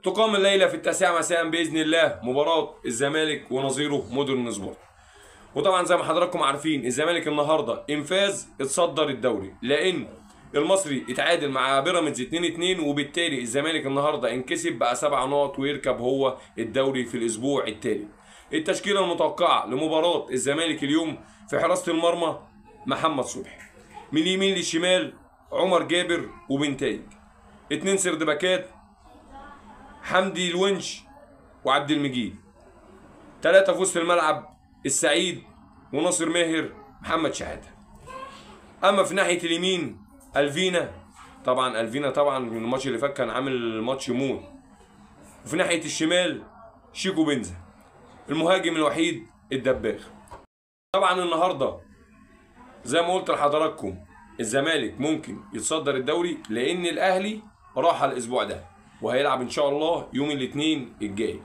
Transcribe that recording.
تقام الليلة في 9 مساء باذن الله مباراة الزمالك ونظيره مودرن سبورت. وطبعا زي ما حضراتكم عارفين الزمالك النهارده ان فاز اتصدر الدوري، لان المصري اتعادل مع بيراميدز 2-2، وبالتالي الزمالك النهارده ان كسب بقى 7 نقط ويركب هو الدوري في الاسبوع التالي. التشكيلة المتوقعة لمباراة الزمالك اليوم: في حراسة المرمى محمد صبحي، من اليمين للشمال عمر جابر وبنتايج، 2 سردباكات حمدي الونش وعبد المجيد، 3 في وسط الملعب السعيد وناصر ماهر محمد شحاته. اما في ناحية اليمين الفينا، طبعا الفينا طبعا من الماتش اللي فات كان عامل ماتش موت. وفي ناحية الشمال شيكو بنزا، المهاجم الوحيد الدباغ. طبعا النهارده زي ما قلت لحضراتكم الزمالك ممكن يتصدر الدوري، لان الاهلي راح الاسبوع ده وهيلعب ان شاء الله يوم الاثنين الجاي.